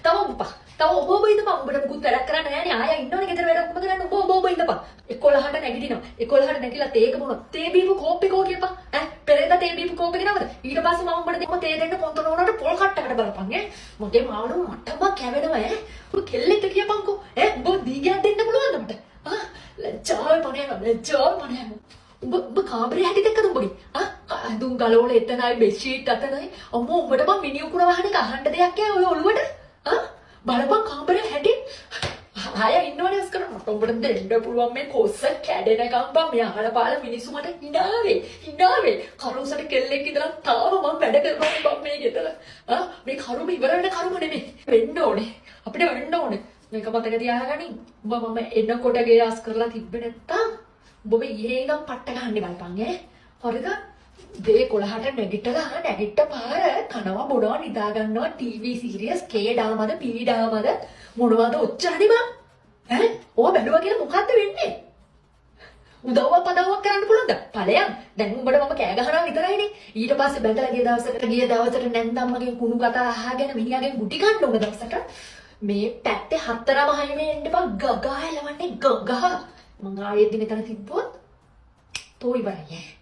තව ඔබපන්. තව ඔබ ඔබ ඉඳපන්. උඹට මුකුත් වැඩක් කරන්න නෑනේ. ආයා ඉන්නවනේ ගෙදර වැඩ ඔක්කොම කරන්න. උඹ ඔබ ඔබ ඉඳපන්. 11ට නැගිටිනවා. 11ට නැගිටලා තේක බොනවා. තේ බීපු කෝප් එක කියපන්. ඈ පෙරේදා තේ බීපු කෝප් එක නමද? ඊට පස්සේ මම උඹට දෙන්න තේ දෙන්න කොන්තන උනට පොල් කට්ටකට බලපන් ඈ. මගේ මාළුව මටම කැවෙනවා ඈ. උඹ කෙල්ලෙක්ද කියපන්කෝ. ඈ උඹ දීගයක් දෙන්න පුළුවන්ද මට? ආ ලැජ්ජාවේ පණ යනවා. ලැජ්ජාවේ පණ යනවා. උඹ උඹ කාමරේ හැටි දැක්කද උඹගේ? ආ ඇඳුම් ගලවල එතනයි බෙඩ්ෂීට් අතනයි. අම්මෝ උඹට මං මිනි උකුණ වහන එක අහන්න දෙයක් ඈ ඔය ඔළුවට. ආ බලපන් කාමරේ හැටි. ආය ඉන්නවනේ අස් කරන මට උඹට දෙන්න පුළුවන් මේ කොස්ස කැඩෙනකම් බං. මේ අහල පාල මිනිස්සු මට hina වෙයි. hina වෙයි. කරුසට කෙල්ලෙක් ඉඳලා තාම මං වැඩ කරනවා බං මේ ගෙදර. ආ මේ කරුම ඉවර වෙන කරුම නෙමෙයි. වෙන්න ඕනේ. අපිට වෙන්න ඕනේ. මේක මතක තියාගනින්. උඹ මම එනකොට ගේ අස් කරලා තිබ්බේ නැත්තම් උඹ මේ ඊයේ ඉඳන් පට්ට ගහන්නේ බලපන් ඈ. හරිද? දේ 11ට නැගිටලා නැගිට්ට පාර කනවා බොනවා නිදා ගන්නවා ටීවී සීරියස් කේ ඩාමද පී ඩාමද මොනවද ඔච්චරනේ බං. ඈ ඕවා බැලුවා කියලා මොකද්ද වෙන්නේ? උදව්වක් පදව්වක් කරන්න පුළුවන්ද? ඵලයන්. දැන් උඹට මම කෑ ගහනවා විතරයිනේ. ඊට පස්සේ බැඳලා ගිය දවසට ගිය දවසට නැන්දම්මගෙන් කුණු කතා අහගෙන මිනිහාගෙන් ගුටි ගන්න ඕන දවසට මේ පැත්තේ හතරම හයිමේ එන්න බං ගගා එලවන්නේ ගගා. මං ආයෙත් මෙතන තිබ්බොත් තෝ ඉවරයි ඈ.